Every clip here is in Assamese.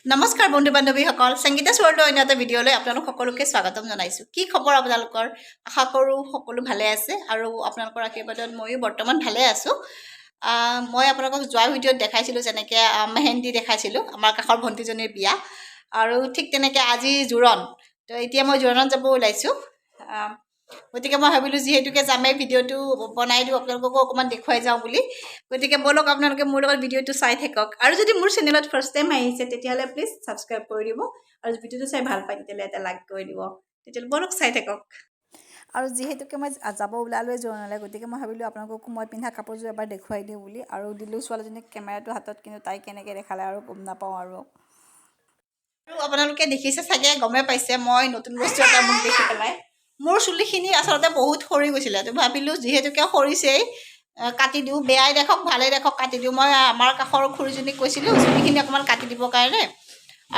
নমস্কাৰ বন্ধু বান্ধৱীসকল, সংগীতাছ ৱৰ্ল্ডৰ অন্য এটা ভিডিঅ'লৈ আপোনালোক সকলোকে স্বাগতম জনাইছোঁ। কি খবৰ আপোনালোকৰ? আশা কৰোঁ সকলো ভালে আছে আৰু আপোনালোকৰ আশীৰ্বাদত ময়ো বৰ্তমান ভালে আছোঁ। মই আপোনালোকক যোৱা ভিডিঅ'ত দেখাইছিলোঁ, যেনেকৈ মেহেন্দি দেখাইছিলোঁ, আমাৰ কাষৰ ভণ্টিজনীৰ বিয়া, আৰু ঠিক তেনেকৈ আজি জোৰোণ। তো এতিয়া মই জোৰোণত যাব ওলাইছোঁ। গতিকে মই ভাবিলোঁ যিহেতুকে যামেই, ভিডিঅ'টো বনাই দিওঁ, আপোনালোককো অকণমান দেখুৱাই যাওঁ বুলি। গতিকে ব'লক, আপোনালোকে মোৰ লগত ভিডিঅ'টো চাই থাকক। আৰু যদি মোৰ চেনেলত ফাৰ্ষ্ট টাইম আহিছে, তেতিয়াহ'লে প্লিজ ছাবস্ক্ৰাইব কৰি দিব, আৰু ভিডিঅ'টো চাই ভাল পায় তেতিয়াহ'লে এটা লাইক কৰি দিব। তেতিয়াহ'লে ব'লক, চাই থাকক। আৰু যিহেতুকে মই যাব ওলালোৱে জোৰোণলৈ, গতিকে মই ভাবিলোঁ আপোনালোককো মই পিন্ধা কাপোৰযোৰ এবাৰ দেখুৱাই দিওঁ বুলি। আৰু দিলোঁ ছোৱালীজনীক কেমেৰাটো হাতত, কিন্তু তাই কেনেকৈ দেখালে আৰু গম নাপাওঁ। আৰু আপোনালোকে দেখিছে চাগে, গমেই পাইছে, মই নতুন বস্তু এটা মোক দেখি পেলাই, মোৰ চুলিখিনি আচলতে বহুত সৰি গৈছিলে। তো ভাবিলোঁ যিহেতুকে সৰিছেই, কাটি দিওঁ, বেয়াই দেখক ভালেই দেখক কাটি দিওঁ। মই আমাৰ কাষৰ খুৰীজনীক কৈছিলোঁ চুলিখিনি অকণমান কাটি দিবৰ কাৰণে,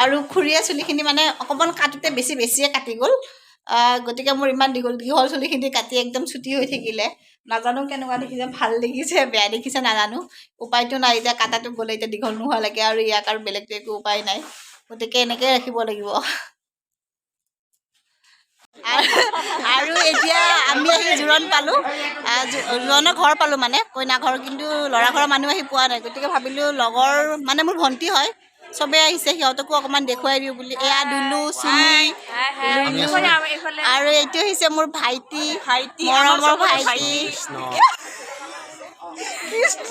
আৰু খুৰীয়ে চুলিখিনি মানে অকণমান কাটোতে বেছিয়ে কাটি গ'ল। গতিকে মোৰ ইমান দীঘল দীঘল চুলিখিনি কাটি একদম চুটি হৈ থাকিলে। নাজানো কেনেকুৱা দেখিছে, ভাল দেখিছে বেয়া দেখিছে নাজানো। উপায়টো নাই, এতিয়া কাটাটো গ'লে, এতিয়া দীঘল নোহোৱালৈকে আৰু ইয়াক আৰু বেলেগটো একো উপায় নাই। গতিকে এনেকৈয়ে ৰাখিব লাগিব। আৰু এতিয়া আমি আহি জোৰোণ পালোঁ, জোৰোণৰ ঘৰ পালোঁ, মানে কইনা ঘৰ, কিন্তু ল'ৰা ঘৰৰ মানুহ আহি পোৱা নাই। গতিকে ভাবিলোঁ লগৰ মানে মোৰ ভণ্টি হয়, চবেই আহিছে, সিহঁতকো অকণমান দেখুৱাই দিওঁ বুলি। এয়া দুলু, চুমি, আৰু এইটো হৈছে মোৰ ভাইটি, মৰমৰ ভাইটি কৃষ্ণ।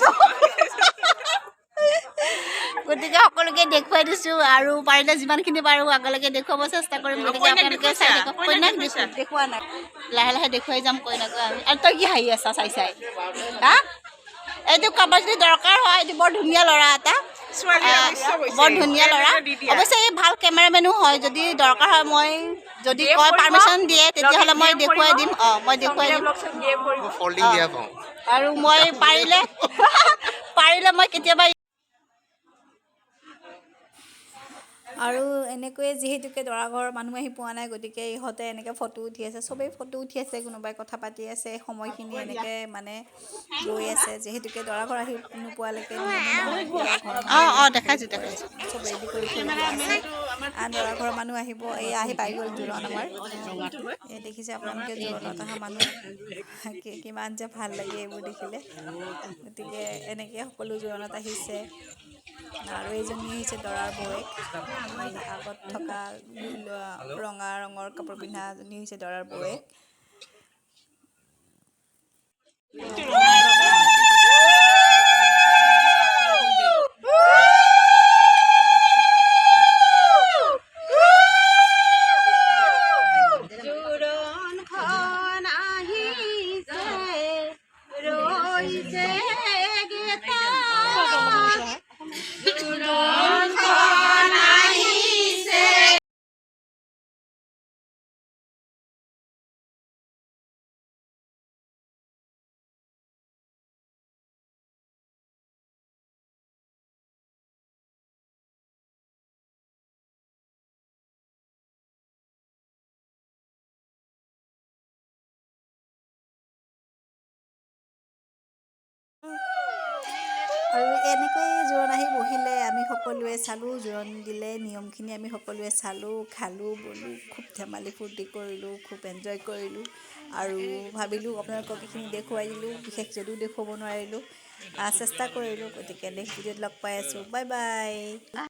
গতিকে সকলোকে দেখুৱাই দিছোঁ আৰু পাৰিলে যিমানখিনি পাৰোঁ আগলৈকে দেখুৱাব চেষ্টা কৰিম। গতিকে আপোনালোকে চাই থাকক। কইনাক দেখুওৱা নাই, লাহে লাহে দেখুৱাই যাম কইনাকো আমি। আৰু তই কি হাঁহি আছা চাই চাই? হা, এইটো কাৰোবাৰ যদি দৰকাৰ হয়, এইটো বৰ ধুনীয়া ল'ৰা এটা, বৰ ধুনীয়া ল'ৰা। অৱশ্যে এই ভাল কেমেৰামেনো হয়। যদি দৰকাৰ হয়, মই যদি কয়, পাৰ্মিশ্যন দিয়ে, তেতিয়াহ'লে মই দেখুৱাই দিম। অঁ, মই দেখুৱাই দিম। আৰু মই পাৰিলে পাৰিলে মই কেতিয়াবা আৰু এনেকৈয়ে যিহেতুকে দৰা ঘৰৰ মানুহ আহি পোৱা নাই, গতিকে ইহঁতে এনেকৈ ফটো উঠি আছে, চবেই ফটো উঠি আছে, কোনোবাই কথা পাতি আছে, সময়খিনি এনেকৈ মানে গৈ আছে। যিহেতুকে দৰা ঘৰ আহি নোপোৱালৈকে অঁ অঁ দেখাইছোঁ দেখাইছোঁ। চব ৰেডি কৰি থৈ দিয়া আছে। দৰা ঘৰৰ মানুহ আহিব, এই আহি পাই গ'ল জোৰোণ আমাৰ। এই দেখিছে আপোনালোকে জোৰোণত অহা মানুহ, কিমান যে ভাল লাগে এইবোৰ দেখিলে। গতিকে এনেকৈ সকলো জোৰোণত আহিছে। আৰু এইজনী হৈছে দৰাৰ বৌৱেক, আগত থকা ৰঙা ৰঙৰ কাপোৰ পিন্ধাজনী হৈছে দৰাৰ বৌৱেক। আৰু এনেকৈয়ে জোৰোণ আহি বহিলে, আমি সকলোৱে চালোঁ, জোৰোণ দিলে নিয়মখিনি আমি সকলোৱে চালোঁ, খালোঁ বলোঁ, খুব ধেমালি ফূৰ্তি কৰিলোঁ, খুব এনজয় কৰিলোঁ। আৰু ভাবিলোঁ আপোনালোকক এইখিনি দেখুৱাই দিলোঁ, বিশেষ যদিও দেখুৱাব নোৱাৰিলোঁ, চেষ্টা কৰিলোঁ। গতিকে নেক্সট ভিডিঅ'ত লগ পাই আছোঁ। Bye bye.